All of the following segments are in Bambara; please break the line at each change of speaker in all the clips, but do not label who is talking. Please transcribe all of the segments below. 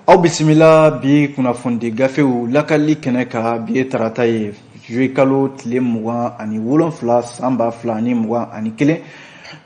Aw bisimila bi kunnafonidi gafew lakali kɛnɛ kan. Bi ye tarata ye, juillet kalo tile 27 san 2021.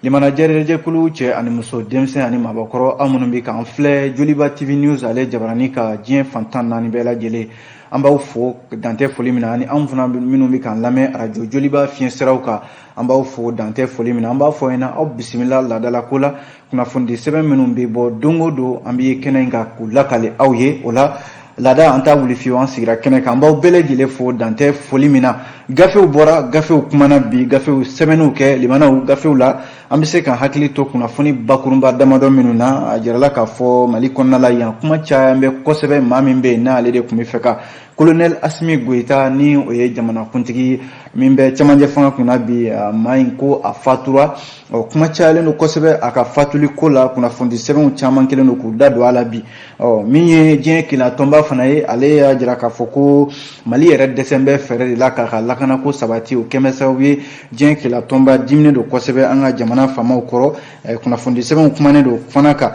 Limanajɛrɛjɛkulu, cɛ ani muso, denmisɛn ani mabɔkɔrɔ, aw minnu bɛ k'an filɛ Joliba TV News ale jabarani ka diɲɛ fan 14 bɛɛ lajɛlen, an b'aw fo dantɛ foli min na, ani anw fana minnu bɛ k'an lamɛn arajo Joliba fiɲɛ siraw kan, an b'aw fo dantɛ foli min na. An b'a fɔ ɲɛna, aw bisimila laadalako la. Kunnafonidi sɛbɛn minnu bɛ bɔ don o don, an bɛ kɛnɛ in kan k'u lakale aw ye. O la laada, an t'a wuli fiyewu, an sigira kɛnɛ kan. An b'aw bɛɛ lajɛlen fo dantɛ foli min na. Gafew bɔra, gafew kumana bi, gafew sɛbɛnniw kɛ. Limanaw, gafew la, an bɛ se ka hakili to kunnafoni bakurunba damadɔ minnu na. A jirala k'a fɔ Mali kɔnɔna la yan, kuma caman bɛ kosɛbɛ. Maa min bɛ yen, n'ale de tun bɛ fɛ ka Colonel Assimi Goïta, ni o ye jamanakuntigi min bɛ cɛmancɛ fanga kunna bi, maa in ko a fatura. Ɔ, kuma cayalen don kosɛbɛ a ka fatuli ko la. Kunnafonidi sɛbɛnw caman kɛlen don k'u da don a la bi. Ɔ, min ye diɲɛ kelenya tɔnba fana ye, ale y'a jira k'a fɔ ko Mali yɛrɛ dɛsɛ bɛ fɛɛrɛ de la k'a ka lakanako sabati. O kɛmɛ sababu ye, diɲɛ kelenya tɔnba diminen don kosɛbɛ an ka jamana faamaw kɔrɔ. Kunnafonidi sɛbɛnw kumanen don fana kan.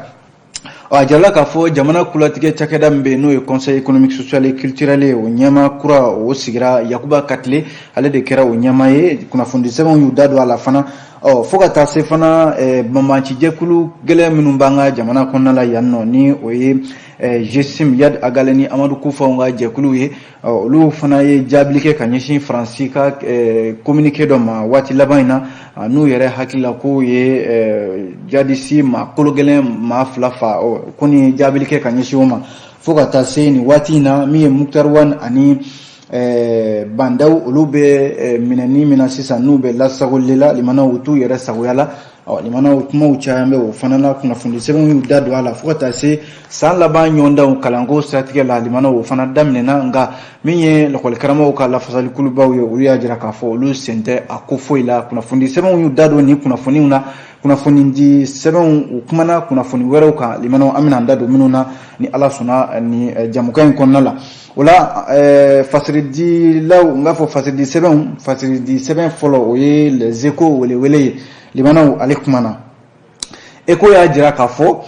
A jirala k'a fɔ jamana kulatigɛ cakɛda min bɛ yen, n'o ye Conseil économique, social et culturel ye, o ɲɛmaa kura o sigira. Yakuba Katile, ale de kɛra o ɲɛmaa ye. Kunnafonidi sɛbɛnw y'u da don a la fana. Ɔ, fo ka taa se fana banbaacijɛkulu gɛlɛn minnu b'an ka jamana kɔnɔna la yan nɔ, ni o ye GSIM, Iyad Ag Ghali ni Amadu Kufaw ka jɛkuluw ye, olu fana ye jaabili kɛ ka ɲɛsin Faransi ka communiqué dɔ ma waati laban in na, n'u yɛrɛ hakili la k'o ye djihadiste maa kolo gɛlɛn maa fila fa. Ko ni jaabili kɛ ka ɲɛsin o ma. Fo ka taa se nin waati in na, min ye Moctar Ouane ani Bah N'Daw, olu bɛ minɛni min na sisan, n'u bɛ lasagoli la, limanaw, u t'u yɛrɛ sagoya la. Ɔ, limanaw, kumaw caman bɛ o fana na. Kunnafoni sɛbɛnw y'u da don a la. Fo ka taa se san laban ɲɔgɔndanw kalanko siratigɛ la, limanaw, o fana daminɛna. Nka min ye lakɔlikaramɔgɔw ka lafasalikulubaw ye, olu y'a jira k'a fɔ olu sen tɛ a ko foyi la. Kunnafoni sɛbɛnw y'u da don nin kunnafoniw na. Kunnafoni di sɛbɛnw, u kumana kunnafoni wɛrɛw kan. Limanaw, an bɛna an da don minnu na ni Ala sɔnna nin jamukan in kɔnɔna la. O la fasiridilaw, n k'a fɔ fasiridi sɛbɛnw, fasiridi sɛbɛn fɔlɔ, o ye Les Échos welewele ye. Limanaw, ale kumana. Écho y'a jira k'a fɔ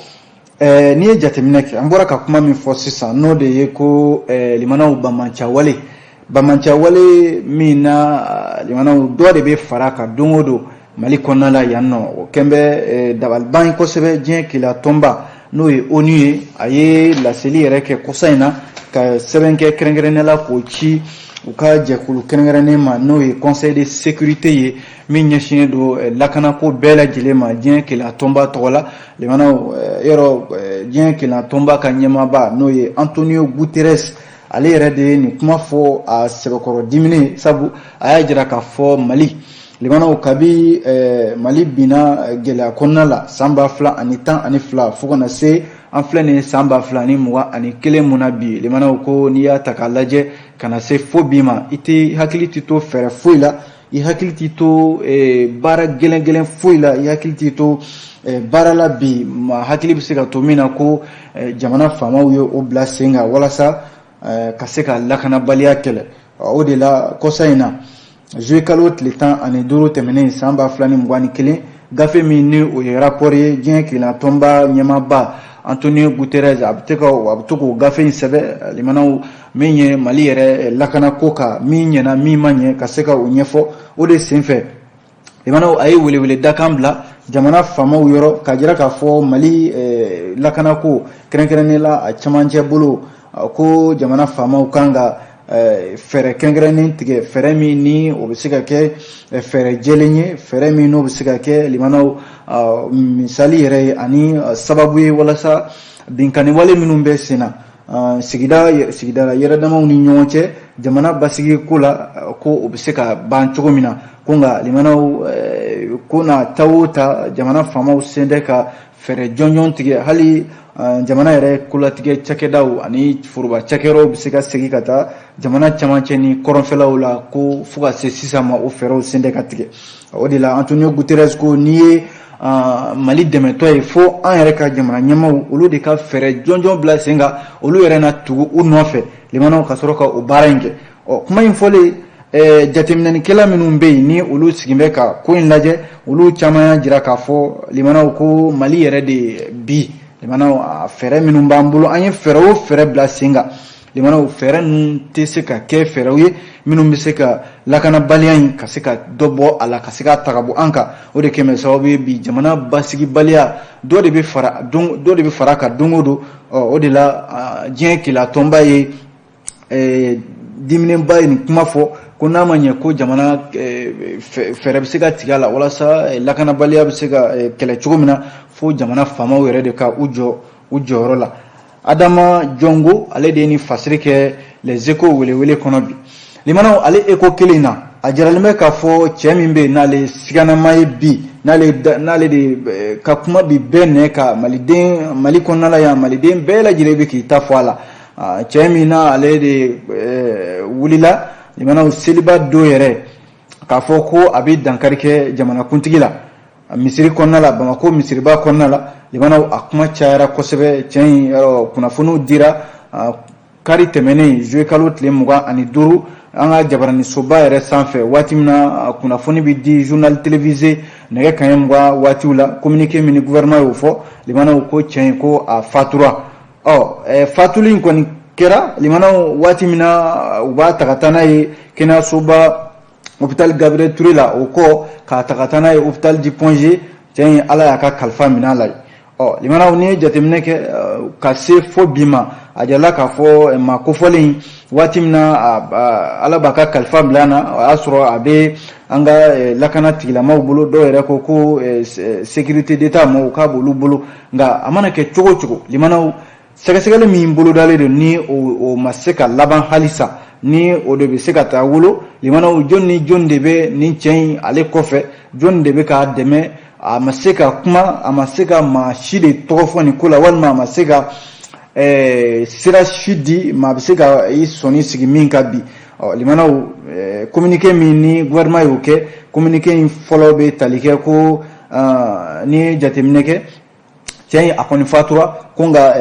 n'i ye jateminɛ kɛ, an bɔra ka kuma min fɔ sisan, n'o de ye ko limanaw, banbancawale min na, limanaw, dɔ de bɛ fara kan don o don Mali kɔnɔna la yan nɔ. O kɛn bɛ dabaliban ye kosɛbɛ. Diɲɛ kelenya tɔnba, n'o ye ONU ye, a ye laseli yɛrɛ kɛ kɔsa in na, ka sɛbɛn kɛ kɛrɛnkɛrɛnnenya la k'o ci u ka jɛkulu kɛrɛnkɛrɛnnen ma, n'o ye Conseil de sécurité ye, min ɲɛsinnen don lakanako bɛɛ lajɛlen ma diɲɛ kelenya tɔnba tɔgɔ la. Limanaw, yɔrɔ diɲɛ kelenya tɔnba ka ɲɛmaaba, n'o ye Antonio Guterres, ale yɛrɛ de ye nin kuma fɔ a sɛbɛkɔrɔ diminen, sabu a y'a jira k'a fɔ Mali, limanaw, kabi Mali binna gɛlɛya kɔnɔna la san 2012 fo ka na se an filɛ nin san 2021 mun na bi, limanaw, ko n'i y'a ta k'a lajɛ ka na se fo bi ma, i tɛ hakili tɛ to fɛɛrɛ foyi la, i hakili t'i to baara gɛlɛn gɛlɛn foyi la, i hakili t'i to baara la bi ma hakili bɛ se ka to min na ko jamana faamaw ye o bila sen kan walasa ka se ka lakanabaliya kɛlɛ. O de la, kɔsa in na, juillet kalo tile 15 tɛmɛnen san 2021, gafe min ni o ye rapport ye, diɲɛ kelenya tɔnba ɲɛmaaba Antonio Guterres, a bɛ to k'o gafe in sɛbɛn, limanaw, min ye Mali yɛrɛ lakanako kan, min ɲɛna, min ma ɲɛ, ka se ka o ɲɛfɔ. O de senfɛ, limanaw, a ye welewele dakan bila jamana faamaw yɔrɔ k'a jira k'a fɔ Mali lakanako, kɛrɛnkɛrɛnnen la a cɛmancɛ bolo, ko jamana faamaw kan ka fɛɛrɛ kɛrɛnkɛrɛnnen tigɛ, fɛɛrɛ min ni o bɛ se ka kɛ fɛɛrɛ jɛlen ye, fɛɛrɛ min n'o bɛ se ka kɛ, limanaw, misali yɛrɛ ye ani sababu ye walasa binkanni wale minnu bɛ sen na sigida sigida yɛrɛdamaw ni ɲɔgɔn cɛ, jamana basigi ko la, ko o bɛ se ka ban cogo min na. Ko nka, limanaw, ko na ta o ta, jamana faamaw sen tɛ ka fɛɛrɛ jɔnjɔn tigɛ, hali jamana yɛrɛ kolatigɛ cakɛdaw ani foroba cakɛyɔrɔw bɛ se ka segin ka taa jamana camancɛ ni kɔrɔnfɛlaw la, ko fo ka se sisan ma, o fɛɛrɛw sen tɛ ka tigɛ. O de la, Antonio Guterres ko n'i ye Mali dɛmɛtɔ ye, fo an yɛrɛ ka jamana ɲɛmaaw, olu de ka fɛɛrɛ jɔnjɔn bila sen kan, olu yɛrɛ na tugu u nɔfɛ, limanaw, ka sɔrɔ ka o baara in kɛ. Ɔ, kuma in fɔlen, jateminɛnikɛla minnu bɛ yen, ni olu sigin bɛ ka ko in lajɛ, olu caman y'a jira k'a fɔ, limanaw, ko Mali yɛrɛ de bi Limanaw, a fɛɛrɛ minnu b'an bolo, an ye fɛɛrɛ o fɛɛrɛ bila sen kan, limanaw, fɛɛrɛ ninnu tɛ se ka kɛ fɛɛrɛw ye minnu bɛ se ka lakanabaliya in ka se ka dɔ bɔ a la, ka se ka ta ka bɔ an kan. O de kɛlen bɛ sababu ye bi jamana basigibaliya, dɔ de bɛ fara dɔ de bɛ fara kan don o don. Ɔ, o de la diɲɛ keleya tɔnba ye diminenba ye nin kuma fɔ ko n'a ma ɲɛ ko jamana fɛɛrɛ bɛ se ka tigɛ a la walasa lakanabaliya bɛ se ka kɛlɛ cogo min na, fo jamana faamaw yɛrɛ de ka u jɔ u jɔyɔrɔ la. Adama Jɔngo, ale de ye nin fasiri kɛ Les Échos welewele kɔnɔ bi. Limanaw, ale Écho kelen na, a jiralen bɛ k'a fɔ cɛ min bɛ yen n'ale siganama ye bi, n'ale de ka kuma bi bɛɛ nɛ ka maliden Mali kɔnɔna la yan, maliden bɛɛ lajɛlen bɛ k'i ta fɔ a la. Cɛ min na ale de wulila, limanaw, seliba don yɛrɛ, k'a fɔ ko a bɛ dankari kɛ jamanakuntigi la misiri kɔnɔna la, Bamakɔ misiriba kɔnɔna la. Limanaw, a kuma cayara kosɛbɛ. Cɛ in, kunnafoniw dira kari tɛmɛnen, juillet kalo tile 25, an ka jabaranisoba yɛrɛ sanfɛ, waati min na kunnafoni bɛ di journal télévisé nɛgɛ kanɲɛ 20 waatiw la. Communiqué min ni gouvernement y'o fɔ, limanaw, ko cɛ in ko a fatura. Ɔ, fatuli in kɔni kɛra, limanaw, waati min na u b'a ta ka taa n'a ye kɛnɛyasoba hôpital Gabriel Touré la, o kɔ k'a ta ka taa n'a ye hôpital du Point G, cɛ in, Ala y'a ka kalifa minɛ a la. Ɔ, limanaw, n'i ye jateminɛ kɛ ka se fo bi ma, a jirala k'a fɔ maa kofɔlen, waati min na Ala b'a ka kalifa bila na, o y'a sɔrɔ a bɛ an ka lakana tigilamaw bolo. Dɔw yɛrɛ ko ko sécurité d'État mɔgɔw k'a b'olu bolo. Nka a mana kɛ cogo o cogo, limanaw, sɛgɛsɛgɛli min bolodalen don, ni o ma se ka laban halisa, ni o de bɛ se ka taa wolo, limanaw, jɔn ni jɔn de bɛ nin cɛ in ale kɔfɛ, jɔn de bɛ k'a dɛmɛ? A ma se ka kuma, a ma se ka maa si de tɔgɔ fɔ nin ko la, walima a ma se ka sira si di maa bɛ se ka i sɔnni sigi min kan bi. Ɔ, limanaw, communiqué min ni gouvernement y'o kɛ, communiqué in fɔlɔ bɛ tali kɛ ko n'i ye jateminɛ kɛ, cɛ in a kɔni fatura ko, nka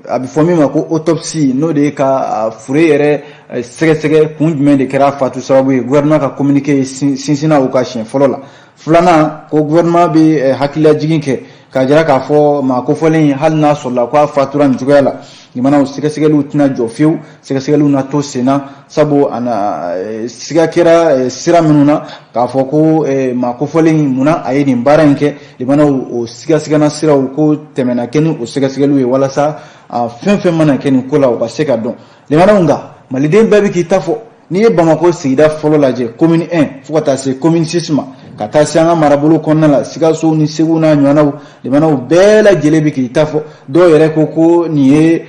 a bɛ fɔ min ma ko autopsie, n'o de ye ka fure yɛrɛ sɛgɛsɛgɛ kun jumɛn de kɛra fatu sababu ye. Gouvernement ka communiqué sinsinna o ka siɲɛ fɔlɔ la. Filanan, ko gouvernement bɛ hakililajigin kɛ k'a jira k'a fɔ maa kofɔlen, hali n'a sɔrɔla ko a fatura nin cogoya la, limanaw, sɛgɛsɛgɛliw tɛna jɔ fiyewu, sɛgɛsɛgɛliw na to sen na, sabu a na siga kɛra sira minnu na k'a fɔ ko maa kofɔlen, munna a ye nin baara in kɛ, limanaw, o sigasigana siraw ko tɛmɛna kɛ ni o sɛgɛsɛgɛliw ye walasa fɛn fɛn mana kɛ nin ko la, o ka se ka dɔn. Limanaw, nka maliden bɛɛ bɛ k'i ta fɔ. N'i ye Bamakɔ sigida fɔlɔ lajɛ, commune 1 fo ka taa se commune 6 ma, ka taa se an ka marabolo kɔnɔna la, Sikaso ni Segu n'a ɲɔgɔnnaw, limanaw, bɛɛ lajɛlen bɛ k'i ta fɔ. Dɔw yɛrɛ ko ko nin ye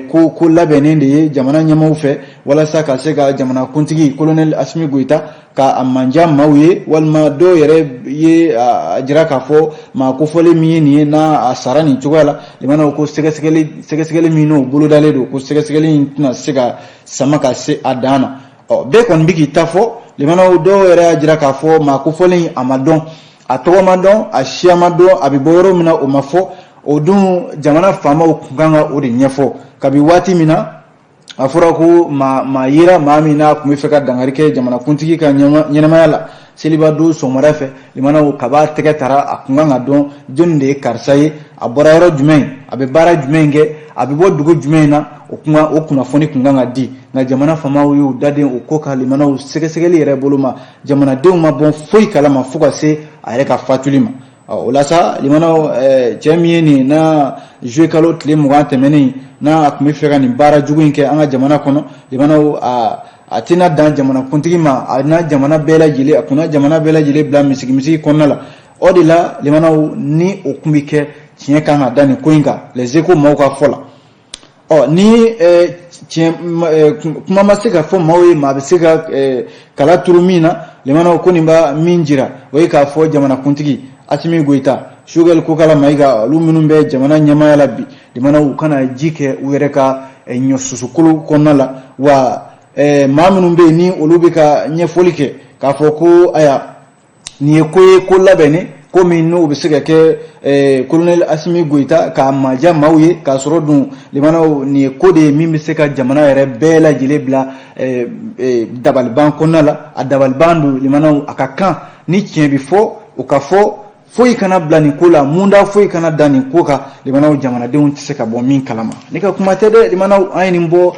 ko labɛnnen de ye jamana ɲɛmaaw fɛ walasa ka se ka jamanakuntigi colonel Asimi Goyita ka a manja maaw ye, walima dɔw yɛrɛ ye a jira k'a fɔ maa kofɔlen min ye nin ye, n'a a sara nin cogoya la, limanaw, ko sɛgɛsɛgɛli min n'o bolodalen don, ko sɛgɛsɛgɛli in tɛna se ka sama ka se a dan na. Ɔ, bɛɛ kɔni bɛ k'i ta fɔ, limanaw. Dɔw yɛrɛ y'a jira k'a fɔ maa kofɔlen, a ma dɔn, a tɔgɔ ma dɔn, a siya ma dɔn, a bɛ bɔ yɔrɔ min na, o ma fɔ. O dun, jamana faamaw kun kan ka o de ɲɛfɔ kabi waati min na a fɔra ko maa yera maa min n'a tun bɛ fɛ ka dankari kɛ jamanakuntigi ka ɲɛnamaya la seliba don sɔgɔmada fɛ. Limanaw, kaba tɛgɛ tara, a kun kan ka dɔn jɔnni de ye karisa ye, a bɔra yɔrɔ jumɛn, a bɛ baara jumɛn kɛ, a bɛ bɔ dugu jumɛn na, o kun o kunnafoni kun kan ka di. Nka jamana faamaw y'u daden o ko kan. Limanaw, sɛgɛsɛgɛli yɛrɛ bolo ma, jamanadenw ma bɔ foyi kalama fo ka se a yɛrɛ ka fatuli ma. O la sa, limanaw, cɛ min ye nin na juillet kalo tile 20 tɛmɛnen n'a a tun bɛ fɛ ka nin baara jugu in kɛ an ka jamana kɔnɔ, limanaw, a tɛna dan jamanakuntigi ma, a na jamana bɛɛ lajɛlen, a kunna jamana bɛɛ lajɛlen bila misigisigi kɔnɔna la. O de la, limanaw, ni o kun bɛ kɛ, tiɲɛ kan ka da nin ko in kan, Les Échos maaw ka fɔ la. Ɔ, ni tiɲɛ kuma ma se ka fɔ maaw ye, maa bɛ se ka kala turu min na, limanaw, ko nin b'a min jira, o ye k'a fɔ jamanakuntigi Asimi Goyita, Choguel Kokala Mayiga, olu minnu bɛ jamana ɲɛmaaya la bi, limanaw, u kana ji kɛ u yɛrɛ ka ɲɔ susukolo kɔnɔna la. Wa maa minnu bɛ yen ni olu bɛ ka ɲɛfɔli kɛ k'a fɔ ko aya nin ye ko ye, ko labɛnnen, ko min n'o bɛ se ka kɛ colonel Asimi Goyita k'a maja maaw ye, k'a sɔrɔ dun, limanaw, nin ye ko de ye min bɛ se ka jamana yɛrɛ bɛɛ lajɛlen bila dabaliban kɔnɔna la. A dabaliban don, limanaw, a ka kan ni tiɲɛ bɛ fɔ, o ka fɔ. Foyi kana bila nin ko la, munda foyi kana da nin ko kan, limanaw, jamanadenw tɛ se ka bɔ min kalama. Ne ka kuma tɛ dɛ, limanaw, an ye nin bɔ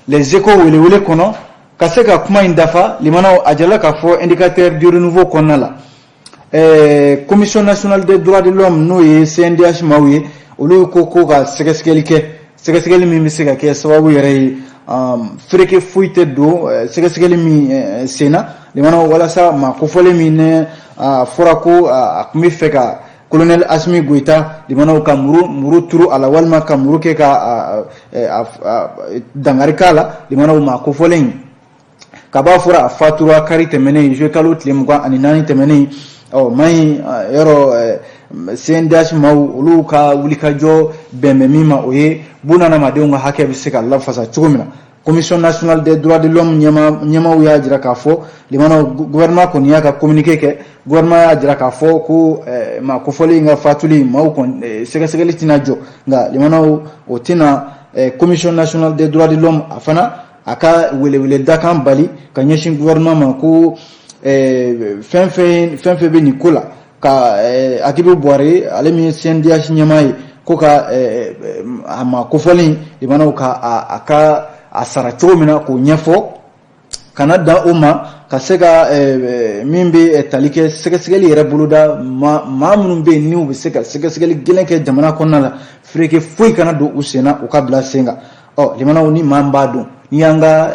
Les Échos welewele kɔnɔ. Ka se ka kuma in dafa, limanaw, a jirala k'a fɔ Indicateur du Renouveau kɔnɔna la, Commission nationale des droits de l'homme, n'o ye CNDH maaw ye, olu ko ka sɛgɛsɛgɛli kɛ, sɛgɛsɛgɛli min bɛ se ka kɛ sababu yɛrɛ ye fereke foyi tɛ don sɛgɛsɛgɛli min senna, limanaw, walasa maa kofɔlen min ne a fɔra ko a tun bɛ fɛ ka colonel Asimi Goyita, limanaw, ka muru turu a la walima ka muru kɛ ka dankari k'a la, limanaw, maa kofɔlen kaba fɔra a fatura kari tɛmɛnen, juillet kalo tile 24 tɛmɛnen. Ɔ maa in yɔrɔ, CNDH maaw, olu ka wulikajɔ bɛn bɛ min ma, o ye bunadamadenw ka hakɛ bɛ se ka lafasa cogo min na. Commission nationale des droits de l'homme ɲɛmaaw y'a jira k'a fɔ, limanaw, gouvernement kɔni y'a ka communiqué kɛ. Gouvernement y'a jira k'a fɔ ko maa kofɔlen in ka fatuli maaw kɔni, sɛgɛsɛgɛli tɛna jɔ. Nka limanaw, o tɛna Commission nationale des droits de l'homme, a fana a ka welewele dakan bali ka ɲɛsin gouvernement ma ko fɛn fɛn fɛn fɛn bɛ nin ko la, ka Akibu Buware, ale min ye CNDH ɲɛmaa ye, ko ka a ma kofɔlen, limanaw, ka a ka a sara cogo min na, k'o ɲɛfɔ. Kana dan o ma, ka se ka min bɛ tali kɛ sɛgɛsɛgɛli yɛrɛ boloda, maa minnu bɛ yen n'u bɛ se ka sɛgɛsɛgɛli gɛlɛn kɛ jamana kɔnɔna la, fereke foyi kana don u sen na, u ka bila sen kan. Ɔ limanaw, ni maa min b'a dɔn, n'i y'an ka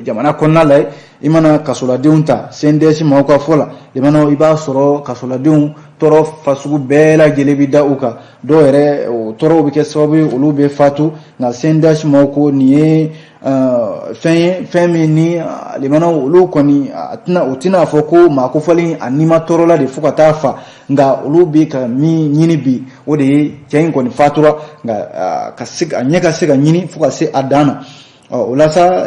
jamana kɔnɔna lajɛ, i mana kasoladenw ta, CNDH maaw ka fɔ la, limanaw, i b'a sɔrɔ kasoladenw tɔɔrɔ fasugu bɛɛ lajɛlen bɛ da u kan. Dɔw yɛrɛ, o tɔɔrɔw bɛ kɛ sababu ye olu bɛ fatu. Nka CNDH maaw ko nin ye fɛn ye, fɛn min ni limanaw, olu kɔni tɛna, o tɛna fɔ ko maa kofɔlen a nima tɔɔrɔ la de fo ka taa fa. Nka olu bɛ ka min ɲini bi, o de ye cɛ in kɔni fatura, nka ka se a ɲɛ ka se ka ɲini fo ka se a dan na. Ɔ o la sa,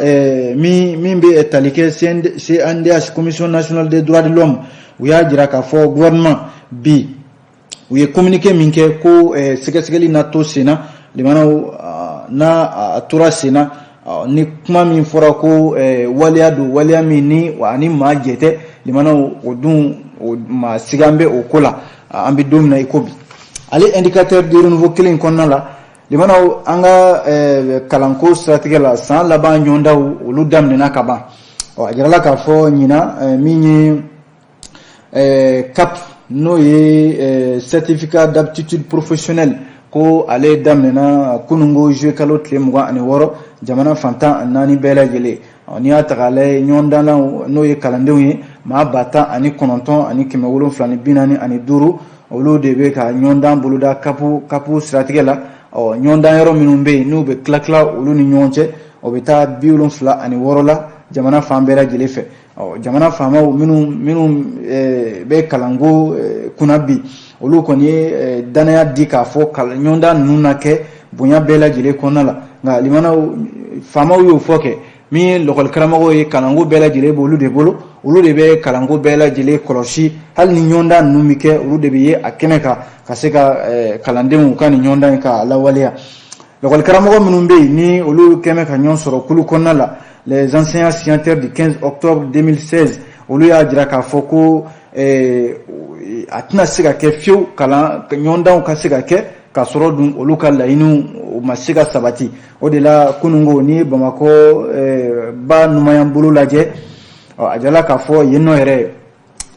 min bɛ tali kɛ CNDH, Commission nationale des droits de l'homme, u y'a jira k'a fɔ gouvernement bi, u ye communiqué min kɛ ko sɛgɛsɛgɛli na to sen na, limanaw, n'a a tora sen na, ni kuma min fɔra ko waleya don, waleya min ni ani maa jɛ tɛ, limanaw, o dun o maa sigan bɛ o ko la. An bɛ don min na i ko bi, ale Indicateur du Renouveau kelen kɔnɔna la, limanaw, an ka kalanko siratigɛ la, san laban ɲɔgɔndaw, olu daminɛna ka ban. Ɔ a jirala k'a fɔ ɲinan, min ye CAP, n'o ye certificat d'aptitude professionnelle, ko ale daminɛna kununko juillet kalo tile 26, jamana fan 14 bɛɛ lajɛlen. N'i y'a ta k'a lajɛ, ɲɔgɔndannaw, n'o ye kalandenw ye, maa 19,745, olu de bɛ ka ɲɔgɔndan boloda CAP siratigɛ la. Ɔ ɲɔgɔndan yɔrɔ minnu bɛ yen, n'u bɛ tila tila olu ni ɲɔgɔn cɛ, o bɛ taa 76 la jamana fan bɛɛ lajɛlen fɛ. Ɔ jamana faamaw minnu bɛ kalanko kunna bi, olu kɔni ye danaya di k'a fɔ ɲɔgɔndan ninnu na kɛ bonya bɛɛ lajɛlen kɔnɔna la. Nka limanaw, faamaw y'o fɔ kɛ min ye lɔkɔli karamɔgɔw ye, kalanko bɛɛ lajɛlen b'olu de bolo, olu de bɛ kalanko bɛɛ lajɛlen kɔlɔsi. Hali ni ɲɔgɔndan ninnu bɛ kɛ, olu de bɛ ye a kɛnɛ kan ka se ka kalandenw ka nin ɲɔgɔndan in k'a lawaleya. Lɔkɔli karamɔgɔ minnu bɛ yen, ni olu kɛn bɛ ka ɲɔgɔn sɔrɔ kulu kɔnɔna la, les enseignants signataires du 15 octobre 2016, olu y'a jira k'a fɔ ko a tɛna se ka kɛ fiyewu kalan ɲɔgɔndanw ka se ka kɛ k'a sɔrɔ dun olu ka laɲiniw u ma se ka sabati. O de la kununko, ni Bamakɔ ba numayan bolo lajɛ, a jirala k'a fɔ yen nɔ yɛrɛ,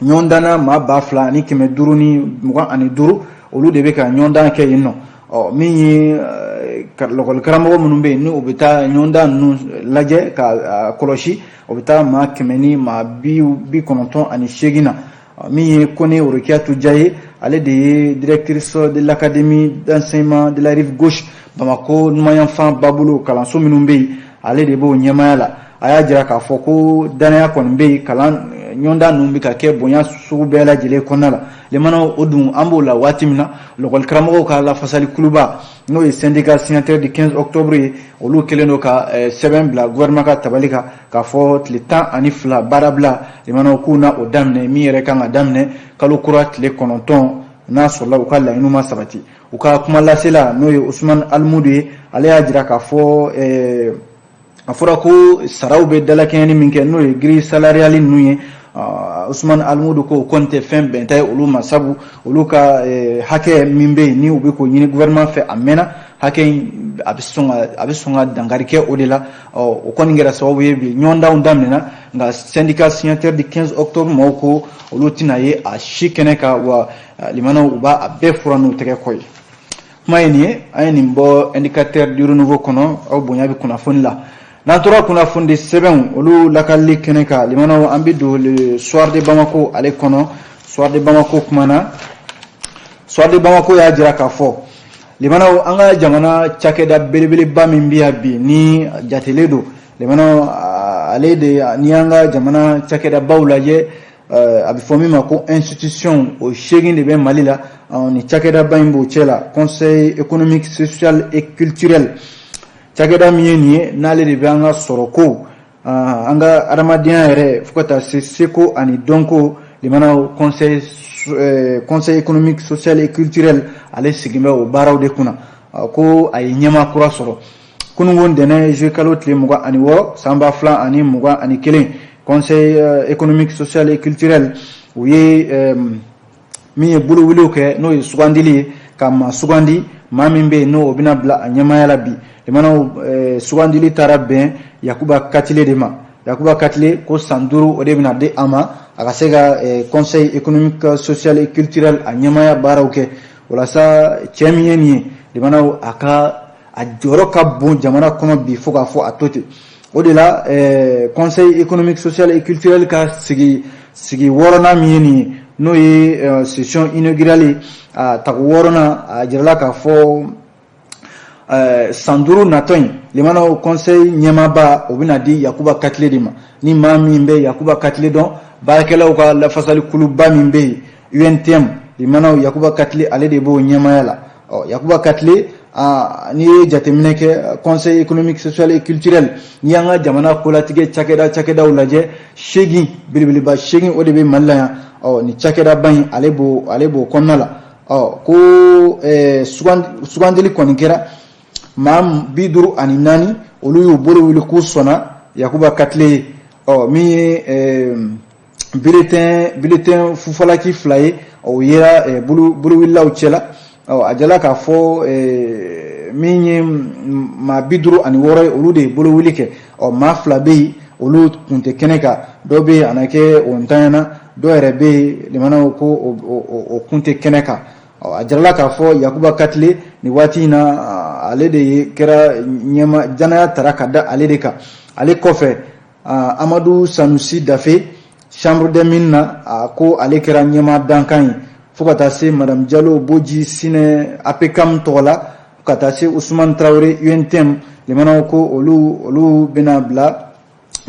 ɲɔgɔndanna maa 2525, olu de bɛ ka ɲɔgɔndan kɛ yen nɔ. Ɔ min ye lɔkɔli karamɔgɔ minnu bɛ yen, ni u bɛ taa ɲɔgɔndan ninnu lajɛ ka kɔlɔsi, o bɛ taa maa 198 na. Min ye Kone Orokiyatu Diya ye, ale de ye directrice de l'académie d'enseignement de la rive gauche, Bamakɔ numayanfan babolo kalanso minnu bɛ yen, ale de b'o ɲɛmaaya la. A y'a jira k'a fɔ ko danaya kɔni bɛ yen, kalan ɲɔgɔndan ninnu bɛ ka kɛ bonya sugu bɛɛ lajɛlen kɔnɔna la. Limanaw, o dun an b'o la waati min na, lɔkɔli karamɔgɔw ka lafasali kuluba, n'o ye syndicat signataire du 15 octobre ye, olu kɛlen don ka sɛbɛn bila gouvernement ka tabali kan k'a fɔ tile 12 baarabila, limanaw, k'u na o daminɛ, min yɛrɛ kan ka daminɛ kalo kura tile 9, n'a sɔrɔla u ka laɲiniw ma sabati. U ka kuma lasela, n'o ye Usumani Alimudu ye, ale y'a jira k'a fɔ a fɔra ko saraw bɛ dalakɛɲɛni min kɛ, n'o ye grille salariale ninnu ye. Usumani Alimudu ko o kɔni tɛ fɛn bɛnta ye olu ma, sabu olu ka hakɛ min bɛ yen ni u bɛ k'o ɲini gouvernement fɛ, a mɛnna, hakɛ in a bɛ sɔn ka dankari kɛ o de la. O kɔni kɛra sababu ye bi ɲɔgɔndanw daminɛna, nka syndicat signataire du 15 octobre maaw ko olu tɛna ye a si kɛnɛ kan, wa limanaw u b'a bɛɛ fura n'u tɛgɛ kɔ ye. Kuma ye nin ye, an ye nin bɔ Indicateur du Renouveau kɔnɔ. Aw bonya bɛ kunnafoni la. N'an tora kunnafoni sɛbɛnw olu lakalili kɛnɛ kan, limanaw, an bɛ don Le Soir de Bamako ale kɔnɔ. Soir de Bamako kumana. Soir de Bamako y'a jira k'a fɔ, limanaw, an ka jamana cakɛda belebeleba min bɛ yan bi ni jatelen don, limanaw, ale de, n'i y'an ka jamana cakɛdabaw lajɛ, a bɛ fɔ min ma ko institution, o 8 de bɛ Mali la. Ni cakɛdaba in b'o cɛ la, Conseil économique, social et culturel. Cakɛda min ye nin ye, n'ale de bɛ an ka sɔrɔko, an ka adamadenya yɛrɛ, fo ka taa se seko ani dɔnko, limanaw, Conseil économique, social et culturel, ale sigin bɛ o baaraw de kunna. Ko a ye ɲɛmaa kura sɔrɔ kununko ntɛnɛn, juillet kalo tile 26, san 2021. Conseil économique, social et culturel, u ye min ye bolowuliw kɛ, n'o ye sugandili ye, ka maa sugandi, maa min bɛ yen n'o bɛna bila a ɲɛmaaya la bi. Limanaw, sugandili taara bɛn Yakuba Katile de ma. Yakuba Katile ko san 5 o de bɛna di a ma, a ka se ka Conseil économique, social et culturel a ɲɛmaaya baaraw kɛ. Walasa cɛ min ye nin ye, limanaw, a ka a jɔyɔrɔ ka bon jamana kɔnɔ bi, fo k'a fɔ a to ten. O de la, Conseil économique, social et culturel ka sigi wɔɔrɔnan min ye nin ye, n'o ye session inaugurale, a tako wɔɔrɔnan, a jirala k'a fɔ san 5 natɔ in, limanaw, conseil ɲɛmaaba o bɛna di Yakuba Katile de ma. Ni maa min bɛ Yakuba Katile dɔn, baarakɛlaw ka lafasali kuluba min bɛ yen, UNTM, limanaw, Yakuba Katile, ale de b'o ɲɛmaaya la. Ɔ, Yakuba Katile, n'i ye jateminɛ kɛ Conseil économique, social et culturel, n'i y'an ka jamana kolatigɛ cakɛdaw lajɛ, 8 belebeleba 8, o de bɛ Mali la yan. Ɔ, nin cakɛdaba in, ale b'o kɔnɔna la. Ɔ, ko sugandili kɔni kɛra, maa 54, olu y'u bolo wuli k'u sɔnna Yakuba Katile ye. Ɔ, min ye bulletin fufalaki 2 ye, o yera bolowulilaw cɛla. Ɔ, a jala k'a fɔ min ye maa 56 ye, olu de ye bolowuli kɛ. Ɔ, maa 2 bɛ yen, olu tun tɛ kɛnɛ kan. Dɔw bɛ yen, a na kɛ o ntanyana, dɔw yɛrɛ bɛ yen, limanaw, ko o kun tɛ kɛnɛ kan. Ɔ, a jirala k'a fɔ Yakuba Katile, nin waati in na, ale de ye kɛra ɲɛma, danaya tara ka da ale de kan. Ale kɔfɛ, Amadu Sanusi Dafe, Chambre des mines na, a ko ale kɛra ɲɛma dankan ye, fo ka taa se Madame Jalo Boji Sinɛ, APCAM tɔgɔ la, ka taa se Usumani Tarawele, UNTM. Limanaw, ko olu bɛna bila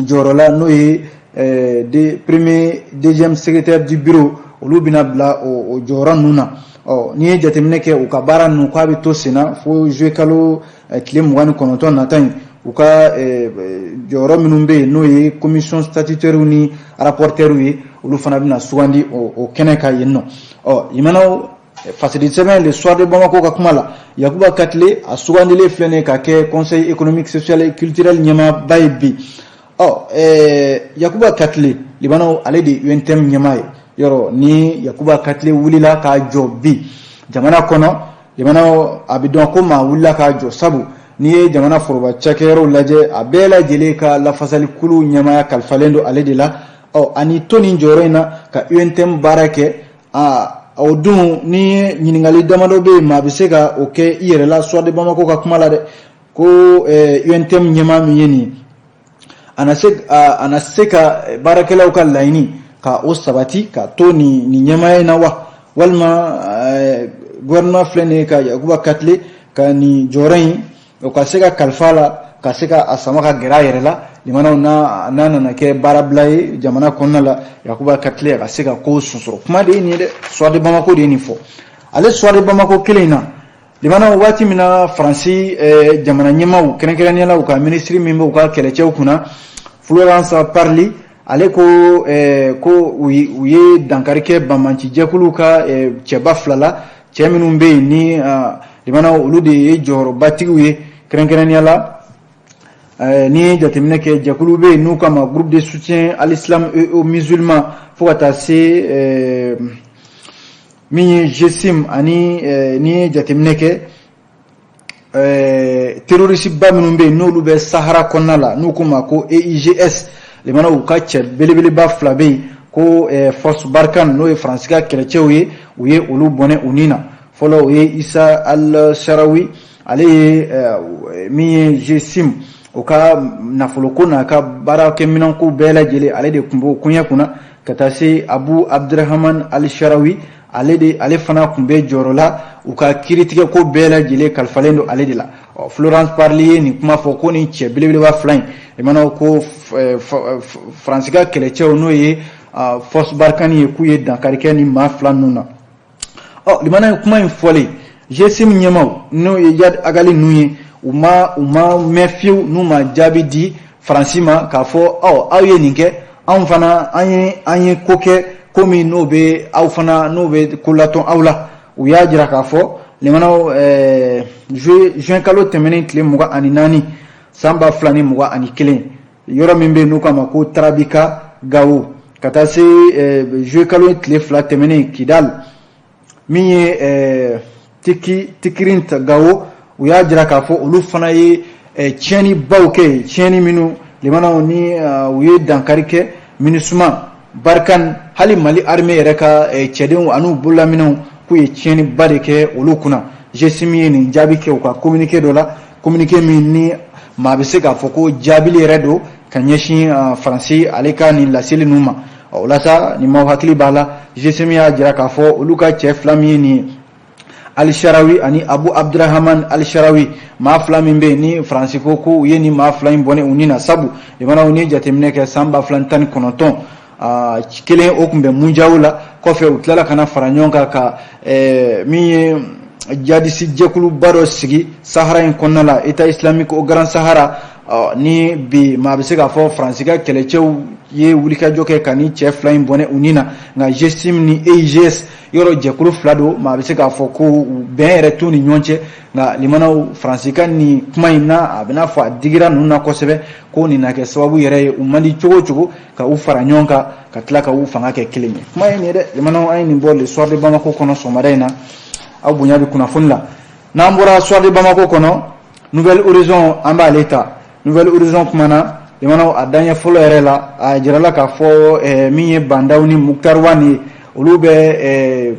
jɔyɔrɔ la, n'o ye de premier, deuxième secrétaire du bureau, olu bɛna bila o jɔyɔrɔ ninnu na. Ɔ, n'i ye jateminɛ kɛ, u ka baara ninnu, k'a bɛ to sen na fo juillet kalo tile 29 nata in. U ka jɔyɔrɔ minnu bɛ yen, n'o ye commission statutaire ni rapporteur ye, olu fana bɛna sugandi o kɛnɛ kan yen nɔ. Ɔ, limanaw, fasidi sɛbɛn Le Soir de Bamako ka kuma la, Yakuba Katile, a sugandilen filɛ nin ye ka kɛ Conseil économique, social et culturel ɲɛmaaba ye bi. Ɔ, Yakuba Katile, limanaw, ale de ye UNTM ɲɛmaa ye. Yɔrɔ ni Yakuba Katile wulila k'a jɔ bi jamana kɔnɔ, limanaw, a bɛ dɔn ko maa wulila k'a jɔ, sabu n'i ye jamana foroba cakɛyɔrɔw lajɛ, a bɛɛ lajɛlen ka lafasali kulu ɲɛmaaya kalifalen don ale de la. Ɔ, ani to nin jɔyɔrɔ in na ka UNTM baara kɛ, aa, o dun, ni ɲininkali damadɔ bɛ yen, maa bɛ se ka o kɛ i yɛrɛ la. Soir de Bamako ka kuma la dɛ, ko UNTM ɲɛmaa min ye nin ye, a na se ka baarakɛlaw ka laɲini ka o sabati ka to nin ɲɛmaaya in na wa, walima gouvernement filɛ nin ye ka Yakuba Katile ka nin jɔyɔrɔ in, o ka se ka kalifa la, ka se ka a sama ka gɛrɛ a yɛrɛ la. Limanaw, n'a nana kɛ baarabila ye jamana kɔnɔna la, Yakuba Katile, a ka se ka ko sonsoro. Kuma de ye nin ye dɛ, Soir de Bamako de ye nin fɔ. Ale Soir de Bamako kelen in na, limanaw, waati min na Faransi jamana ɲɛmaaw, kɛrɛnkɛrɛnnenya la u ka minisiri min bɛ u ka kɛlɛcɛw kunna, Florence Parly, ale ko u ye dankari kɛ banbanci jɛkuluw ka cɛba 2 la, cɛ minnu bɛ yen ni, limanaw, olu de ye jɔyɔrɔbatigiw ye, kɛrɛnkɛrɛnnenya la N'i ye jateminɛ kɛ, jɛkulu bɛ yen n'u k'a ma Groupe de soutien à l'islam et aux musulmans, fo ka taa se min ye GSIM, ani n'i ye jateminɛ kɛ, terroriste ba minnu bɛ yen, n'olu bɛ Sahara kɔnɔna la, n'u k'u ma ko EIGS, limanaw, u ka cɛ belebeleba fila bɛ yen ko Force Barkhane, n'o ye Faransi ka kɛlɛcɛw ye, u ye olu bɔnɛ u ni na. Fɔlɔ, o ye Isa al-Sharawi, ale ye min ye GSIM, o ka nafoloko n'a ka baarakɛminɛnko bɛɛ lajɛlen, ale de tun b'o koɲɛ kunna, ka taa se Abu Abdurrahman al-Sharawi, ale de, ale fana tun bɛ jɔyɔrɔ la, u ka kiiritigɛko bɛɛ lajɛlen kalifalen don ale de la. Ɔ, Florence Parly ye nin kuma fɔ ko nin cɛ belebeleba fila in, limanaw, ko Faransi ka kɛlɛcɛw, n'o ye Force Barkhane ye, k'u ye dankari kɛ ni maa fila ninnu na. Ɔ, limana ye kuma in fɔlen, GSIM ɲɛmaw, n'o ye Iyad Ag Ghali ninnu ye, u ma mɛn fiyewu n'u ma jaabi di Faransi ma k'a fɔ: ɔ, aw ye nin kɛ, anw fana an ye ko kɛ, ko min n'o bɛ aw fana, n'o bɛ ko latɔn aw la. U y'a jira k'a fɔ, limanaw, juin kalo tɛmɛnen tile 24 san 2021, yɔrɔ min bɛ yen n'u k'a ma ko Tarabika, Gawo, ka taa se juillet kalo tile 2 tɛmɛnen, Kidal, min ye Tiki Tikirint, Gawo, u y'a jira k'a fɔ olu fana ye tiɲɛnibaw kɛ, tiɲɛni minnu, limanaw, ni u ye dankari kɛ MINUSMA, Barkhane, hali Mali armée yɛrɛ ka cɛdenw an'u bololaminɛw, k'u ye tiɲɛniba de kɛ olu kunna. GSIM ye nin jaabi kɛ u ka communiqué dɔ la, communiqué min ni maa bɛ se k'a fɔ ko jaabili yɛrɛ don ka ɲɛsin Faransi ale ka nin laseli ninnu ma. O la sa, ni maaw hakili b'a la, GSIM y'a jira k'a fɔ olu ka cɛ fila min ye nin ye, Al-Sharawi ani Abu Abdurrahman Al-Sharawi, maa fila min bɛ yen ni Faransi ko ko u ye nin maa fila in bɔnɛ u ni na, sabu limanaw, ni jateminɛ kɛ, san 2019 kelen, o tun bɛ Munjaw la. Kɔfɛ, u tilala ka na fara ɲɔgɔn kan ka min ye jihadiste jɛkuluba dɔ sigi Sahara in kɔnɔna la, État islamique au Grand Sahara. Ni bi maa bɛ se k'a fɔ Faransi ka kɛlɛcɛw ye wulikajɔ kɛ ka ni cɛ fila in bɔnɛ u ni na. Nka GSIM ni EIGS, yɔrɔ jɛkulu fila don, maa bɛ se k'a fɔ ko bɛn yɛrɛ t'u ni ɲɔgɔn cɛ. Nka limanaw, Faransi ka nin kuma in na, a bɛna fɔ a digira ninnu na kosɛbɛ, ko nin na kɛ sababu yɛrɛ ye, u man di cogo o cogo, ka u fara ɲɔgɔn kan ka tila ka u fanga kɛ kelen ye. Kuma ye nin ye dɛ, limanaw, an ye nin bɔ Le Soir de Bamako kɔnɔ sɔgɔmada in na. Aw bonya bɛ kunnafoni la. N'an bɔra Soir de Bamako kɔnɔ, Nouvel Horizon, an b'ale ta. Nouvel Horizon kumana, limanaw, a daɲɛ fɔlɔ yɛrɛ la, a jirala k'a fɔ min ye Bah N'Daw ni Moctar Ouane ye, olu bɛ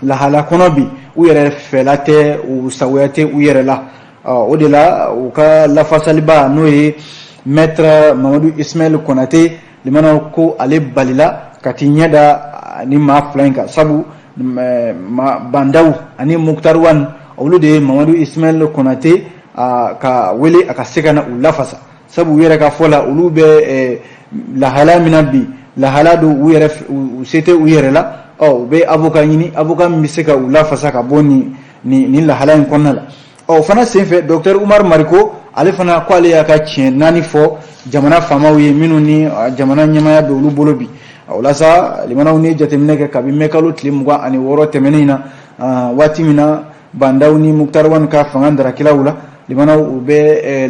lahala kɔnɔ bi, u yɛrɛ fɛla tɛ, u sagoya tɛ u yɛrɛ la. O de la, u ka lafasaliba, n'o ye Maître Mamadu Ismaël Konate, limanaw, ko ale balila ka t'i ɲɛ da ni maa fila in kan, sabu Bah N'Daw ani Moctar Ouane, olu de ye Mamadu Ismaël Konate ka wele a ka se ka na u lafasa, sabu u yɛrɛ ka fɔ la, olu bɛ lahala min na bi, lahala don u yɛrɛ u se tɛ u yɛrɛ la. Ɔ, u bɛ avocat ɲini, avocat min bɛ se ka u lafasa ka bɔ nin lahala in kɔnɔna la. Ɔ, o fana senfɛ, docteur Umaru Mariko, ale fana ko ale y'a ka tiɲɛ naani fɔ jamana faamaw ye, minnu ni jamana ɲɛmaya bɛ olu bolo bi. O la sa, limanaw, ni jateminɛ kɛ, kabi mɛ kalo tile 26 tɛmɛnen in na, waati min na Bah N'Daw ni Moctar Ouane ka fanga darakilaw la, limanaw, u bɛ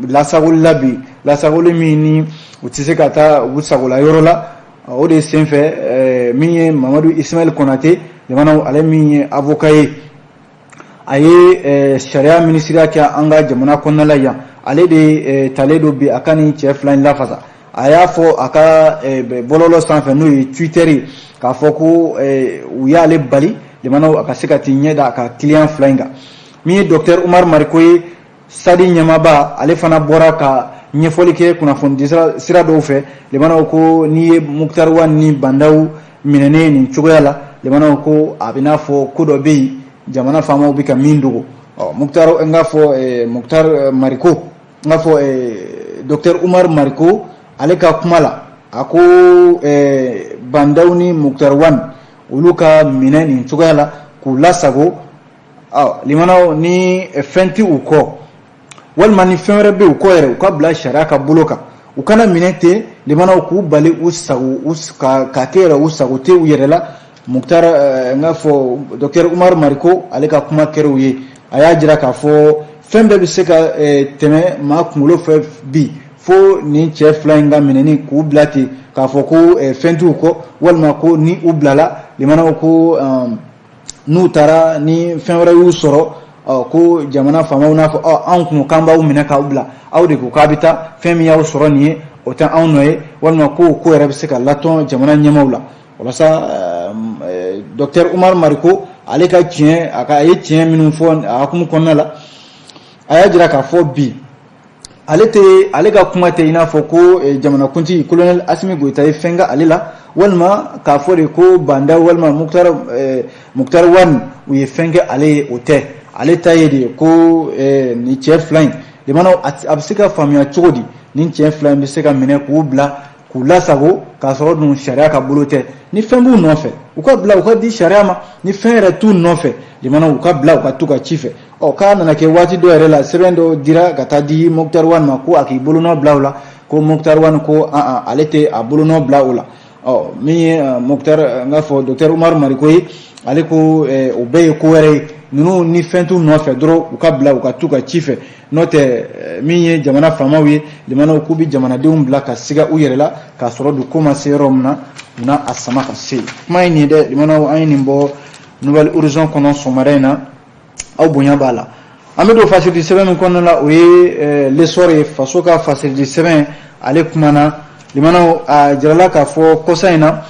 lasagoli la bi, lasagoli min ni u tɛ se ka taa u sagola yɔrɔ la. O de senfɛ, min ye Mamadu Ismaël Konate, limanaw, ale min ye avocat ye, a ye sariya minisiriya kɛ an ka jamana kɔnɔna la yan, ale de talen don bi a ka nin cɛ fila in lafasa. A y'a fɔ a ka bɔlɔlɔ sanfɛ, n'o ye Twitter ye, k'a fɔ ko u y'ale bali, limanaw, a ka se ka t'i ɲɛ da a ka client fila in kan. Min ye docteur Umaru Mariko ye, SADI ɲɛmaaba, ale fana bɔra ka ɲɛfɔli kɛ kunnafoni sira dɔw fɛ, limanaw, ko n'i ye Moctar Ouane ni Bah N'Daw minɛnen nin cogoya la, limanaw, ko a bɛ n'a fɔ ko dɔ bɛ yen, jamana faamaw bɛ ka min dogo. Ɔ, Moctar, n k'a fɔ Moctar Mariko, n k'a fɔ docteur Umaru Mariko, ale ka kuma la, a ko Bah N'Daw ni Moctar Ouane, olu ka minɛ nin cogoya la k'u lasago, ɔ, limanaw, ni fɛn tɛ u kɔ, walima ni fɛn wɛrɛ bɛ u kɔ yɛrɛ, u ka bila sariya ka bolo kan. U kana minɛ ten, limanaw, k'u bali u sago ka kɛ yɛrɛ, u sago tɛ u yɛrɛ la. Moctar, n k'a fɔ docteur Umaru Mariko, ale ka kuma kɛra u ye, a y'a jira k'a fɔ Fɛn bɛɛ bɛ se ka tɛmɛ maa kunkolo fɛ bi, fo nin cɛ fila in ka minɛni k'u bila ten k'a fɔ ko fɛn t'u kɔ, walima ko ni u bilala, limanaw, ko n'u taara ni fɛn wɛrɛ y'u sɔrɔ, ko jamana faamaw n'a fɔ anw kun k'an b'aw minɛ k'aw bila, aw de ko k'a bɛ taa, fɛn min y'aw sɔrɔ nin ye, o tɛ anw nɔ ye, walima ko ko yɛrɛ bɛ se ka latɔn jamana ɲɛmaaw la. Walasa docteur Umaru Mariko, ale ka tiɲɛ, a ka a ye tiɲɛ minnu fɔ a hukumu kɔnɔna la, a y'a jira k'a fɔ bi ale tɛ, ale ka kuma tɛ i n'a fɔ ko jamanakuntigi colonel Asimi Goyita ye fɛn kɛ ale la, walima k'a fɔ de ko Bah N'Daw walima Moctar Ouane u ye fɛn kɛ ale ye, o tɛ. Ale ta ye de ko nin cɛ fila in, limanaw, a bɛ se ka faamuya cogo di nin cɛ fila in bɛ se ka minɛ k'u bila k'u lasago k'a sɔrɔ dun sariya ka bolo tɛ? Ni fɛn b'u nɔfɛ, u ka bila u ka di sariya ma. Ni fɛn yɛrɛ t'u nɔfɛ, limanaw, u ka bila u ka t'u ka ci fɛ. Ɔ, k'a nana kɛ waati dɔ yɛrɛ la, sɛbɛn dɔ dira ka taa di Moctar Ouane ma ko a k'i bolonɔ bila o la, ko Moctar Ouane ko an ale tɛ a bolonɔ bila o la. Ɔ, min ye Moctar, n k'a fɔ docteur Umaru Mariko ye, ale ko o bɛɛ ye ko wɛrɛ ye. Ninnu, ni fɛn t'u nɔfɛ dɔrɔn, u ka bila u ka t'u ka ci fɛ. N'o tɛ, min ye jamana faamaw ye, limanaw, k'u bɛ jamanadenw bila ka siga u yɛrɛ la k'a sɔrɔ dun ko ma se yɔrɔ min na, u n'a a sama ka se. Kuma ye nin ye dɛ, limanaw, an ye nin bɔ Nouvel Horizon kɔnɔ sɔgɔmada in na. Aw bonya b'a la. An bɛ don fasiridi sɛbɛn min kɔnɔna la, o ye L'Essor ye, faso ka fasiridi sɛbɛn. Ale kumana, limanaw, a jirala k'a fɔ kɔsa in na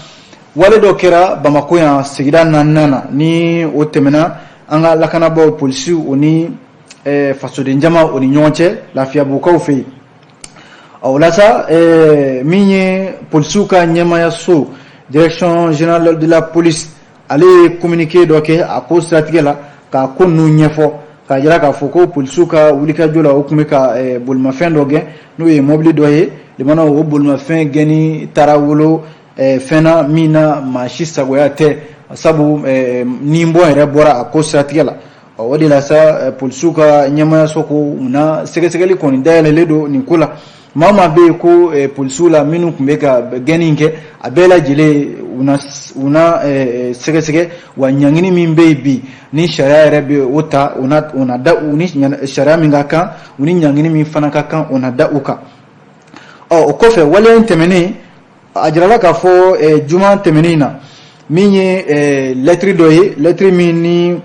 wale dɔ kɛra Bamakɔ yan sigida naaninan na. Ni o tɛmɛna an ka lakanabaaw, polisiw, o ni fasoden jama o ni ɲɔgɔn cɛ Lafiyabugukaw fɛ yen. O la sa, min ye polisiw ka ɲɛmayaso, Direction générale de la police, ale ye communiqué dɔ kɛ a ko siratigɛ la k'a ko ninnu ɲɛfɔ, k'a jira k'a fɔ ko polisiw ka wulikajɔ la, o tun bɛ ka bolimafɛn dɔ gɛn, n'o ye mobili dɔ ye. Limanaw, o bolimafɛn gɛnni taara wolo fɛn na min na maa si sagoya tɛ, sabu nin bɔn yɛrɛ bɔra a ko siratigɛ la. O de la sa, polisiw ka ɲɛmayaso ko u na sɛgɛsɛgɛli kɔni dayɛlɛlen don nin ko la. Maa o maa bɛ yen ko polisiw la minnu tun bɛ ka gɛnni kɛ, a bɛɛ lajɛlen u na sɛgɛsɛgɛ. Wa ɲangini min bɛ yen bi, ni sariya yɛrɛ bɛ o ta, o na da u ni sariya min ka kan, u ni ɲangini min fana ka kan, o na da u kan. Ɔ, o kɔfɛ, waleya in tɛmɛnen, a jirala k'a fɔ juma tɛmɛnen na, min ye lɛtiri dɔ ye, lɛtiri min ni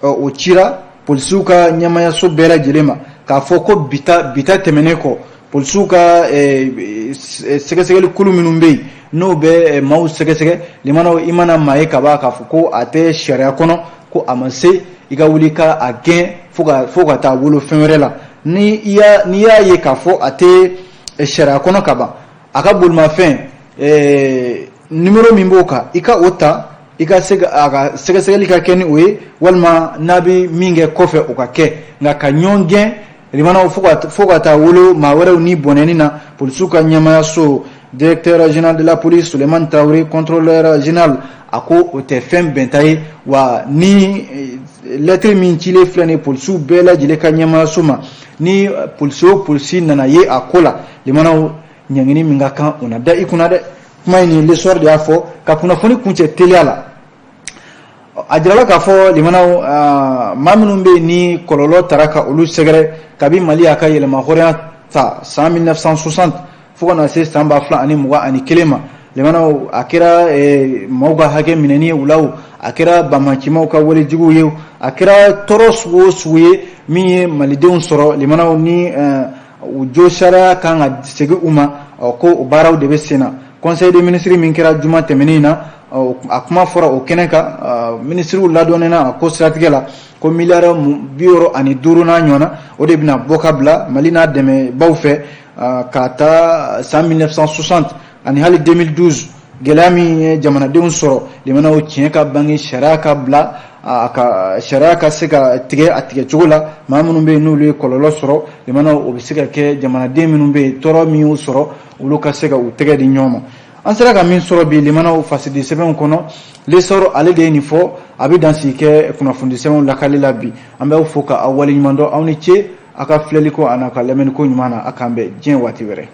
o cira polisiw ka ɲɛmayaso bɛɛ lajɛlen ma, k'a fɔ ko bita bita tɛmɛnen kɔ, polisiw ka sɛgɛsɛgɛli kulu minnu bɛ yen, n'o bɛ maaw sɛgɛsɛgɛ, limanaw, i mana maa ye ka ban k'a fɔ ko a tɛ sariya kɔnɔ, ko a ma se i ka wuli ka a gɛn fo ka taa wolo fɛn wɛrɛ la, ni y'a ye k'a fɔ a tɛ sariya kɔnɔ ka ban, a ka bolimafɛn numéro min b'o kan, i ka o ta, i ka se a ka sɛgɛsɛgɛli ka kɛ ni o ye, walima n'a bɛ min kɛ kɔfɛ, o ka kɛ. Nka ka ɲɔgɔn gɛn, limanaw, fo ka taa wolo maa wɛrɛw ni bɔnɛni na, polisiw ka ɲɛmayaso, directeur général de la police Sulemani Tarawele, contrôleur général, a ko o tɛ fɛn bɛnta ye. Wa ni lɛtiri min cilen filɛ nin ye polisiw bɛɛ lajɛlen ka ɲɛmayaso ma, ni polisi o polisi nana ye a ko la, limanaw, ɲangini min ka kan, o na da i kunna dɛ. Kuma in nin, L'Essor de y'a fɔ. Ka kunnafoni kuncɛ teliya la, a jirala k'a fɔ, limanaw, maa minnu bɛ yen ni kɔlɔlɔ tara ka olu sɛgɛrɛ kabi Mali y'a ka yɛlɛma hɔrɔnya ta san 1960 fo ka na se san 2021 ma, limanaw, a kɛra maaw ka hakɛ minɛni ye u la o, a kɛra banbaancimaw ka walejuguw ye o, a kɛra tɔɔrɔ sugu o sugu ye min ye malidenw sɔrɔ, limanaw, ni u jo sariya kan ka segin u ma, ko o baaraw de bɛ sen na. Conseil des ministres min kɛra juma tɛmɛnen na, a kuma fɔra o kɛnɛ kan. Minisiriw ladɔnnena a ko siratigɛ la ko miliyari 65 n'a ɲɔgɔnna, o de bɛna bɔ ka bila Mali n'a dɛmɛbaw fɛ ka taa san 1960 ani hali 2012 gɛlɛya min ye jamanadenw sɔrɔ. Limanaw, tiɲɛ ka bange, sariya ka bila a ka sariya ka se ka tigɛ a tigɛ cogo la. Maa minnu bɛ yen n'olu ye kɔlɔlɔ sɔrɔ, limanaw, o bɛ se ka kɛ jamanaden minnu bɛ yen, tɔɔrɔ min y'u sɔrɔ, olu ka se ka u tɛgɛ di ɲɔgɔn ma. An sera ka min sɔrɔ bi, limanaw, fasidi sɛbɛnw kɔnɔ, L'Essor, ale de ye nin fɔ. A bɛ dansigi kɛ kunnafoni sɛbɛnw lakali la bi. An b'aw fo ka aw waleɲuman dɔn. Aw ni ce a ka filɛliko a n'a ka lamɛnniko ɲuman na. A k'an bɛn diɲɛ waati wɛrɛ.